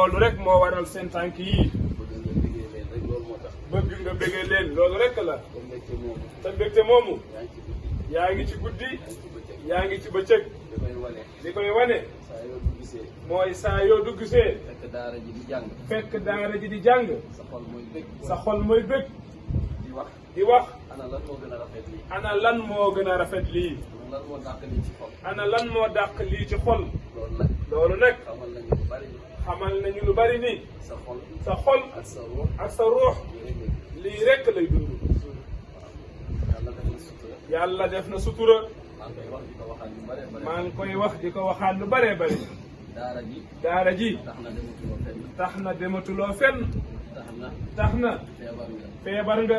loolu rek moo waral seen tànk yi bëgg nga bëggee leen loolu rek la te mbégte moomu yaa ngi ci guddi yaa ngi ci bëccëg li koy wane mooy saa yoo duggsee fekk daara ji di jàng sa xol mooy bëgg di wax ana lan moo gën a rafet lii ana lan moo dàq lii ci xol loolu nag xamal nañu lu bari ni sa xol ak sa ruux lii rekk lay dund yàlla def na sutura maa ngi koy wax di ko waxaat lu baree bari daara ji tax na dematuloo fenn tax na feebar nga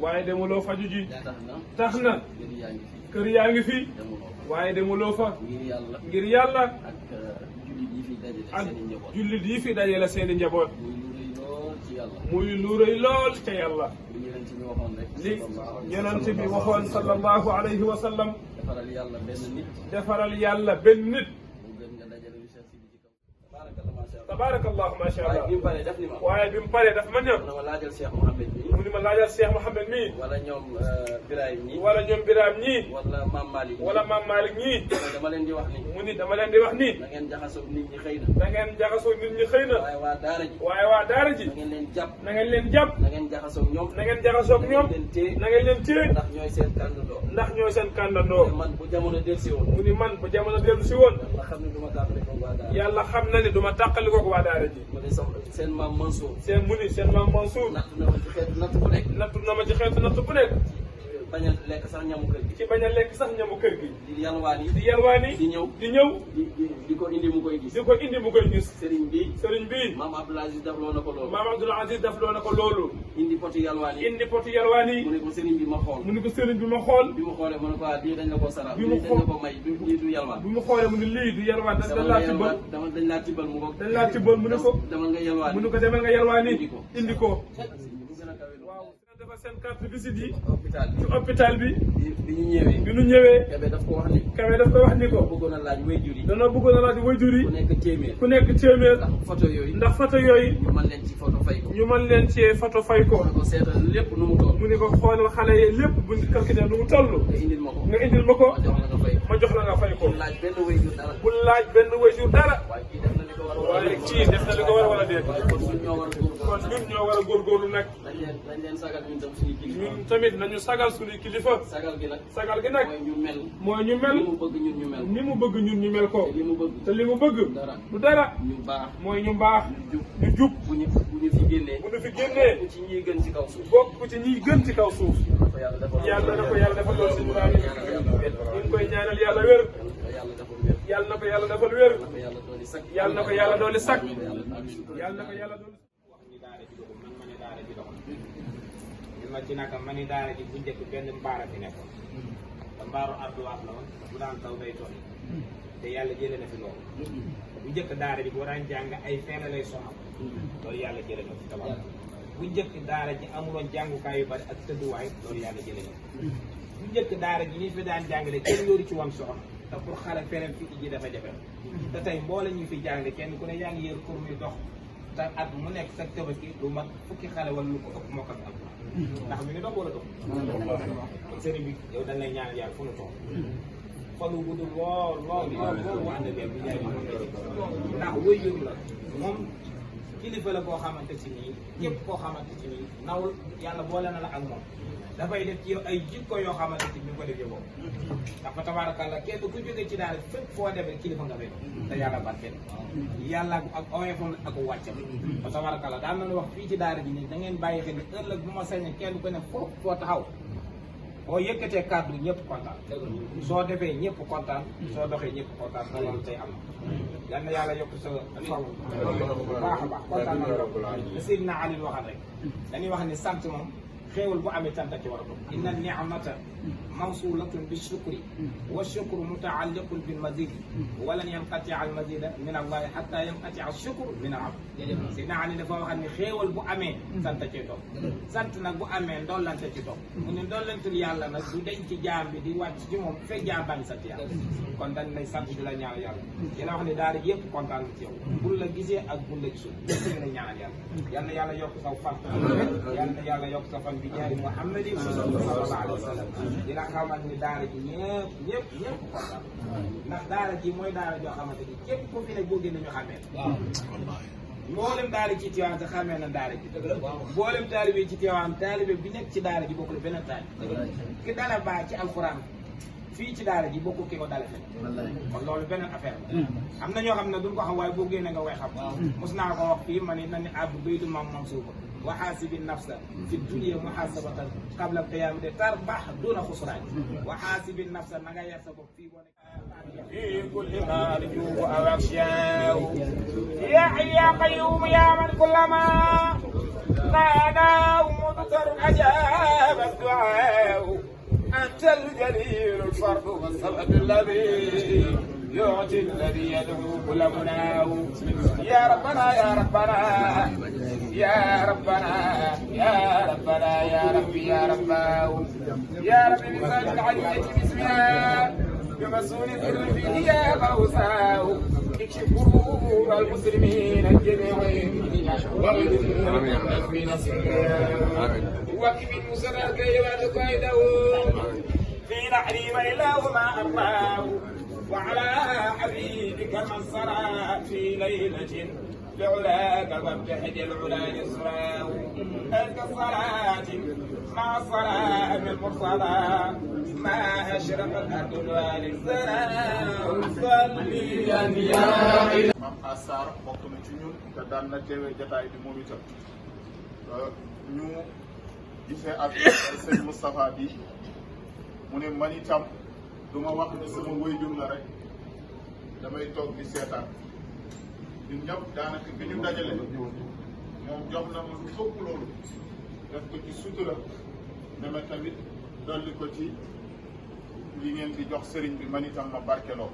waaye demuloo faju ji tax na kër yaa ngi fi waaye demuloo fa ngir yàlla ak jullit yi fi dajale seeni njaboot muy lu rëy lool ca yàlla li yonent bi waxoon sallallahu alayhi wa sallam defaral yàlla benn nit tabaarakallahu macha allah waaye bi mu paree daf ma ñëw mu ni ma laajal Cheikh Mouhamed mii wala ñoom Birahim ñii wala ñoom Birahim ñii wala Mame Malick wala Mame Malick ñii dama leen di wax ni mu ni dama leen di wax ni da ngeen jaxasoo nit ñi xëy na da ngeen jaxasoo nit ñi xëy na waaye waa daara ji na ngeen leen jàpp na ngeen leen jàpp na ngeen jaxasoo ñoom na ngeen jaxasoo ñoom na ngeen leen téye ndax ñooy seen kàndandoo man bu jamono dellusi woon mu ni man bu jamono dellusi woon nga xam ne du ma tàqali ko waa daara yàlla xam na ne du ma tàqali ko waa daara ji mu ne seen maam Mansour seen maam Mansour natt na ma ci xeetu natt bu nekk nattu na ma ci xeetu natt bu nekk bañ a lekk sax ñamu kër gi ci bañ a lekk sax ñamu kër gi di yalwaan yi di ñëw di ko indi mu koy gis sëriñ bi maam Abdoul Aziz daf loo na ko loolu maam Abdoul Aziz daf loo na ko loolu indi poti yalwaan yi mu ne ko sëriñ bi ma xool mu mu xoolee mu ne ko lii dañ la ko sara lii dañ la ko may lii du yalwaan bi mu xoolee mu ne lii du yalwaan dañ laa tibbal mu ko mu ne ko demal nga yalwaan mu ne ko demal nga yalwaan indi ko dafa seen carte visite yi ci hôpital bi bi ñu ñëwee Kébé daf ko wax ni ko bëggoon a laaj waajur yi danoo bëggoon a laaj waajur yi ku nekk téeméer ndax photo yooyu ñu mën leen ci photo fay ko mu ne ko seetal lépp nu mu toll mu ne ko xoolal xale yi lépp bu ñu calculé nu mu toll nga indil ma ko ma jox la nga fay ko bu laaj benn waajur dara waaye kii def na li ko war wala déet kon ñun ñoo war a góorgóorlu nag ñun tamit nañu sagal suñu kilifa sagal gi nag mooy ñu mel ni mu bëgg ñun ñu mel ko te li mu bëgg du dara mooy ñu baax ñu jub bu ñu fi génnee ci ñi gën ci kaw suuf bokk ci ñi gën ci kaw suuf yàlla na ko yàlla defal loolu suñu baax ñu ngi koy ñaanal yàlla wér yàlla na ko yàlla defal wér yàlla na ko yàlla dooli sakk yàlla na ko yàlla dooli ma ci naka ma ni daara ji bu njëkk benn mbaara fi nekkoon te mbaaru arduwaat la woon bu daan taw day toll te yàlla jëlee na fi loolu bu njëkk daara ji boo daan jàng ay feere lay sonal loolu yàlla jëlee na fi tabax bu njëkk daara ji amuloon jàngukaay yu bari ak tëdduwaay loolu yàlla jëlee na fi bu njëkk daara ji ñi fi daan jàngale kenn yoru ci woon soxna te pour xale fereen fi ji dafa jafe te tey mboole ñu fi jàngale kenn ku ne yaa ngi yër pour muy dox te at mu nekk sa tabaski du mag fukki xale wala lu ko ëpp moo ko am ndax mi ngi dox wala dox sëriñ bi yow dañ lay ñaan yàlla fu nu toog xolu gudd lool bu ànd leen bu jaay ndax wëyjur la moom kilifa la boo xamante ci nii képp koo xamante ci nii nawul yàlla boole na la ak moom dafay def ci yow ay jikko yoo xamante ci ñu ko defee boobu ndax fa tabaarakalla kenn ku jógee ci daal fépp foo demee kilifa nga fay te yàlla barkeel yàlla ak oyofam ak wàccam fa tabaarakalla daan nañu wax fii ci daara ji nii da ngeen bàyyi xel ni ëllëg bu ma sañee kenn ku ne foo taxaw boo yëkkatee kàddu ñëpp kontaan soo defee ñëpp kontaan soo doxee ñëpp kontaan te loolu tey am yal na yàlla yokk sa faw bu baax a baax kontaan na la Seydina Ali waxal rek dañuy wax ni sant moom xéewal bu amee cant ci war a toog inna ni'mata mawsulatun bi shukri wa shukru mutaalliqun bil mazid walan yanqatia al mazida min allahi hatta yanqatia shukru min al abd si naa ni dafa waxam ne xéewal bu amee sant ci topp sant nag bu amee ndollante ci topp mu ne ndollantul yàlla nag du dañ ci jaam bi di wàcc ci moom fekk jaam bañ sant yàlla kon dañ lay sant di la ñaanal yàlla dina wax ne daara ji yëpp kontaan ci yow bul la gisee ak bul la gisul lépp la ñaanal yàlla yal na yàlla yokk sa fan yal na yàlla yokk sa fan bi jaari Muhammadin sallallahu alayhi wa sallam dina xamal ni daara ji ñëpp kontaan ndax daara ji mooy daara joo xamante ni képp ku fi ne boo génne ñu xamee mboolem daara ci Tiwaawan te xamee na daara ji mboolem taalibe ci Tiwaawan taalibe bi nekk ci daara ji bokkul benn taalibe ki dala baa ci alxuraan fii ci daara ji bokkul ki ko dala fen kon loolu beneen affaire la am na ñoo xam ne duñ ko xam waaye boo génne nga way xam mos naa ko wax fii ma ne na ni abdu baytu mam Mansuur wa xaasibi nafsa fi dunya muhasabatan qabla qiyaam de tarbax duna xusraan wa xaasibi nafsa na nga yar sa bopp fii boo nekk في كل ما أرجو أو أخشاه يا حي يا قيوم يا من كلما ناداه مضطر أجاب الدعاء أنت الجليل الفرد والصمد الذي يعطي الذي يدعو كل مناه يا ربنا يا ربنا يا ربنا يا ربنا يا ربي يا رباه يا ربي بسبب العلية باسمها بمسؤول الذل فيه يا غوثاه اكشف كروب المسلمين الجميعين واغفر في نصرهم وكب المسرى كي يبعد قائدهم في نحري ولله ما أرضاه وعلى حبيبك من صرى في ليلة لعلاك وابتهج العلا يسراه أزكى الصلاة مع الصلاة المرسلة ما أشرق الأرض والسلام صلي يا Maam Assar bokk na ci ñun te daan na teewee jataay bi moom itam ñu gisee ak sëñ Moustapha bi mu ne man itam du ma wax ne sama wëyjur la rek damay toog di seetaan ñun ñëpp daanaka bi ñu dajale moom jox na ma lu ëpp loolu def ko ci sutura dama tamit dolli ko ci li ngeen di jox sëriñ bi man itam ma barkeloo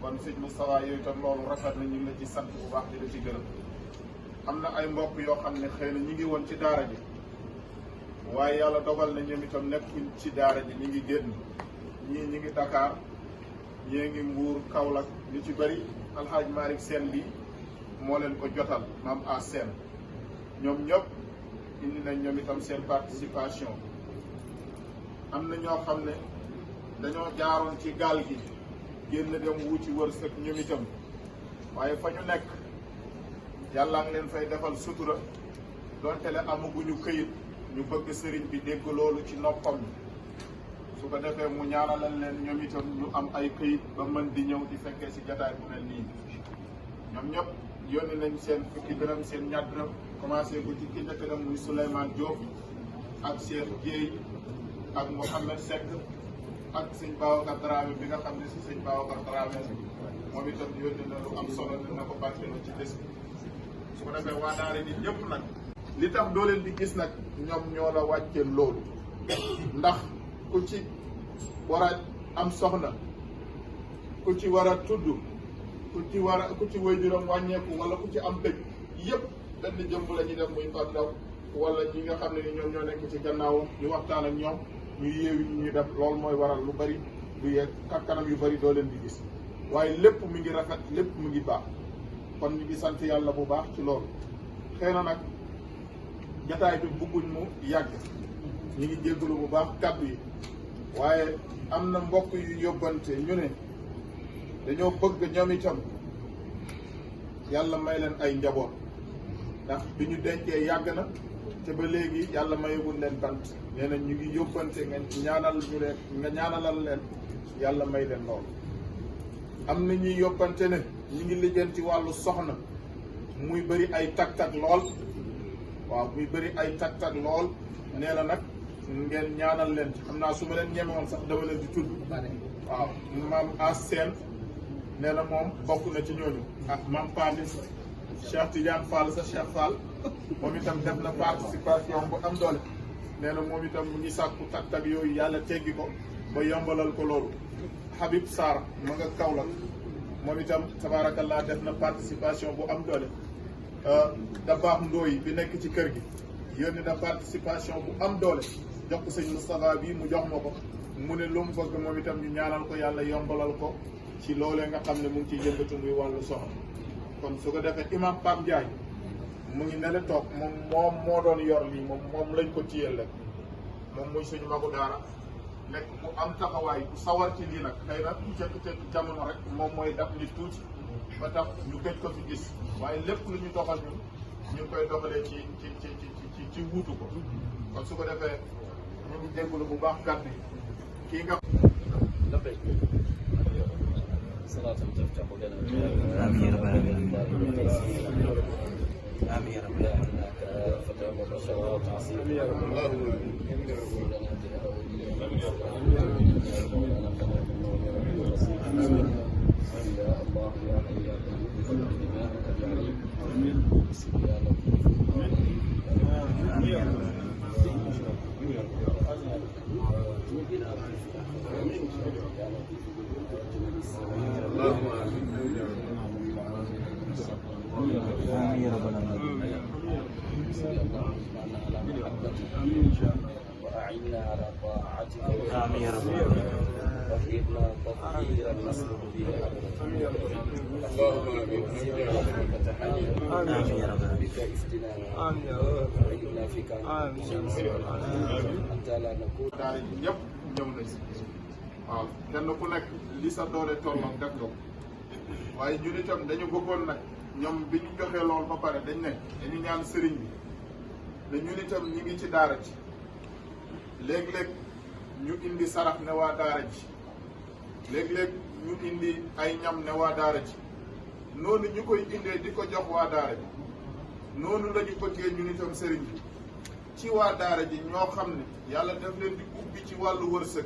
kon sëñ Moustapha yooyu itam loolu rafet na ñu ngi la ci sant bu baax di la ci gërëm am na ay mbokk yoo xam ne xëy na ñi ngi woon ci daara ji waaye yàlla dogal na ñoom itam nekkuñ ci daara ji ñi ngi génn ñii ñi ngi Dakar ñii ngi Mbuur Kaolack ñu ci bëri Alhaaj Malick Sène bi moo leen ko jotal Maam A Sène ñoom ñëpp indi nañ ñoom itam seen participation am na ñoo xam ne dañoo jaaroon ci gaal gi génn dem wuti wërsëg ñoom itam waaye fa ñu nekk yàlla ngi leen fay defal sutura donte le amaguñu këyit ñu bëgg sëriñ bi dégg loolu ci noppam su ko defee mu ñaanalal leen ñoom itam ñu am ay këyit ba mën di ñëw di fekkee si jataay bu mel nii ñoom ñëpp yónni nañ seen fukki dërëm seen ñaar dërëm commencé ko ci ki njëkk dem muy Souleymane Diop ak Cheikh Dieye ak Mouhamed Seck ak sëñ Babacar Dramé bi nga xam ne si sëñ Babacar Dramé moom itam yónni na lu am solo dina ko barkeeloo ci bés bi su ko defee waa daara nit ñëpp nag li tax doo leen di gis nag ñoom ñoo la wàccee loolu ndax ku ci war a am soxna ku ci war a tudd ku ci waajuram wàññeeku wala ku ci am dëj yëpp benn jëmb la ñuy def muy Pape Ndaw wala ñi nga xam ne ni ñoom ñoo nekk ci gannaawam ñu waxtaan ak ñoom ñu yeewi ñu def loolu mooy waral lu bari du yeeg kanam yu bari doo leen di gis waaye lépp mi ngi rafet lépp mi ngi baax kon ñu ngi sant yàlla bu baax ci loolu xëy na nag jataay bi bëgguñ mu yàgg ñu ngi jéggalu bu baax kàddu yi waaye am na mbokk yu yóbbante ñu ne dañoo bëgg ñoom itam yàlla may leen ay njaboot ndax bi ñu dencee yàgg na te ba léegi yàlla mayagul leen bant nee na ñu ngi yóbbante nga ñaanal ñu leen nga ñaanalal leen yàlla may leen lool am na ñuy yóbbante ne ñu ngi lijjanti wàllu soxna muy bëri ay tak-tak lool waaw muy bëri ay tak-tak lool nee na nag ngeen ñaanal leen xam naa su ma leen ñemewoon sax dama leen di tudd waaw Maam As Sène nee na moom bokk na ci ñooñu ak Maam Pamis Cheikh Tidiane Fall sa Cheikh Fall moom itam def na participation bu am doole nee na moom itam mu ngi sàkku tak-tak yooyu yàlla teggi ko ba yombalal ko loolu. Habib Sarr ma nga Kaolack moom itam tabarakallah def na participation bu am doole. Dabaax Ndooy bi nekk ci kër gi yónni na participation bu am doole jox ko sëñ Moustapha bi mu jox ma ko mu ne lu mu bëgg moom itam ñu ñaanal ko yàlla yombalal ko ci loolee nga xam ne mu ngi ciy yëngatu muy wàllu soxla. kon su ko defee imam Pape Ndiaye mu ngi ne la toog moom moo doon yor lii moom lañ ko téyel rek moom muy suñu magu daara nekk mu am taxawaay bu sawar ci lii nag xëy na cëkk-cëkk jamono rek moom mooy daf nit tuuti ba tax ñu gëj ko fi gis waaye lépp lu ñu doxal ñun ñu ngi koy doxalee ci wuutu ko kon su ko defee ñu ngi jégalu bu baax gàtt yi kii nga صلاة تفتح لنا آمين يا رب العالمين آمين يا رب العالمين فتح وبشر وتعصير يا رب وأعنا على طاعتك آمين يا رب وحيدنا تطهيرا نسلك به اللهم آمين يا رب بك افتنا وعيدنا فيك حتى لا نكون daara ji ñëpp ñëw nañ waaw kenn ku nekk li sa doole tolloon def nga ko waaye ñun itam dañu bëggoon nag ñoom bi ñu joxee loolu ba pare dañ ne dañu ñaan sëriñ bi te ñun itam ñi ngi ci daara ji léeg-léeg ñu indi sarax ne waa daara ji léeg-léeg ñu indi ay ñam ne waa daara ji noonu ñu koy indee di ko jox waa daara ji noonu la ñu bëggee ñun itam sëriñ bi ci waa daara ji ñoo xam ne yàlla daf leen di ubbi ci wàllu wërsëg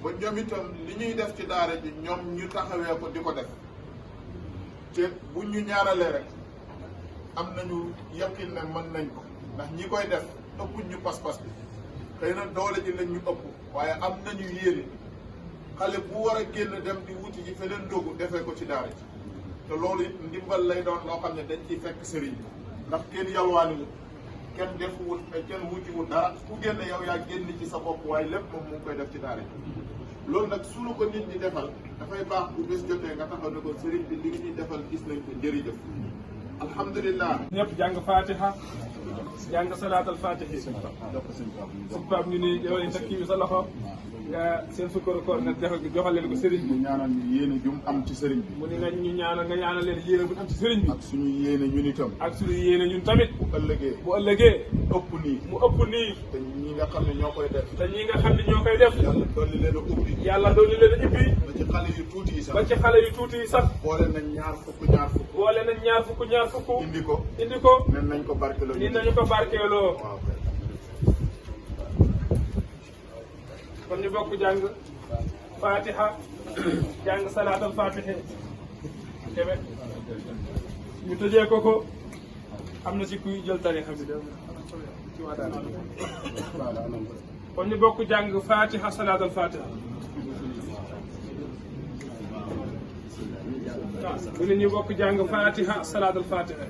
ba ñoom itam li ñuy def ci daara ji ñoom ñu taxawee ko di ko def te bu ñu ñaanalee rek am nañu yaqin ne mën nañ ko ndax ñi koy def ëppuñ ñu pas-pas bi xëy na doole ji lañ ñu ëpp waaye am nañu yéene xale bu war a génn dem di wuti ji feneen ndogu defee ko ci daara ji te loolu it ndimbal lay doon loo xam ne dañ ciy fekk sëriñ bi ndax kenn yalwaaniwul kenn defuwul kenn wutiwul dara ku génn yow yaa génn ci sa bopp waaye lépp moom mu ngi koy def ci daara ji loolu nag su ko nit ñi defal dafay baax bu bés jotee nga taxaw ne ko sëriñ bi li ñuy defal gis nañ ko njëriñëf alhamdulilah. ñëpp jàng fatiha jàng salaatal fatihi sëñ Pape ñu ni yow lañ teg kii bi sa loxo nga seen sukkaru koor nga joxal leen ko sëriñ bi. ñu ñaanal ñu yéene jum am ci sëriñ bi. mu ni nga ñu ñaanal nga ñaanal leen yéene bu am ci sëriñ bi. ak suñu yéene ñun itam. ak suñu yéene ñun tamit. bu ëllëgee. ëpp nii. mu ëpp nii. te ñi nga xam ne ñoo koy def. yàlla dolli leen a ubbi. yàlla dolli leen a ubbi. ba ci xale yu tuuti yi sax. boole nañ ñaar fukk. indi ko. nen nañ ko barkeeloo. waaw. kon ñu bokk jàng fatiha jàng salaatal fatiha tebe ñu tëjee ko am na si kuy jël tarixa bi ci waa daal kon ñu bokk jàng fatiha salaatal fatiha bu ne ñu bokk jàng fatiha salaatal fatiha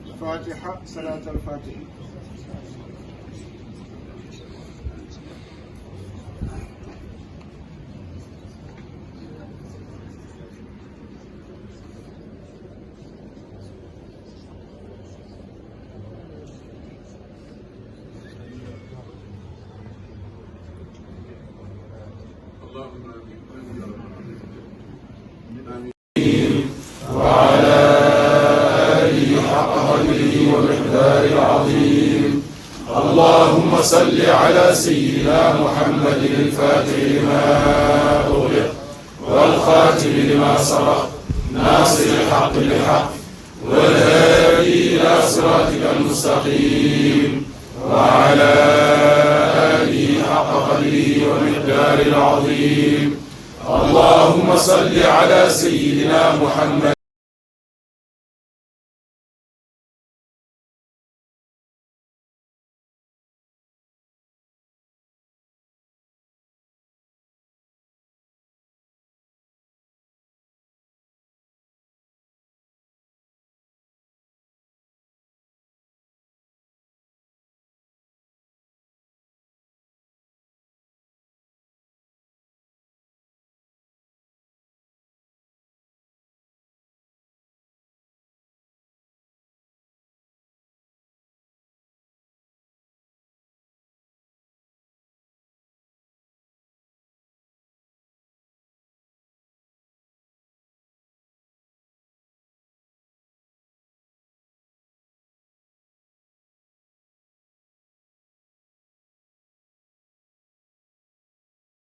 وعلى آله حق قدره ومقداره العظيم. اللهم صل على سيدنا محمد الفاتح لما أغلق والخاتم لما سبق ناصر الحق بالحق والهادي إلى صراطك المستقيم وعلى آله حق قدره ومقداره العظيم. اللهم صل على سيدنا محمد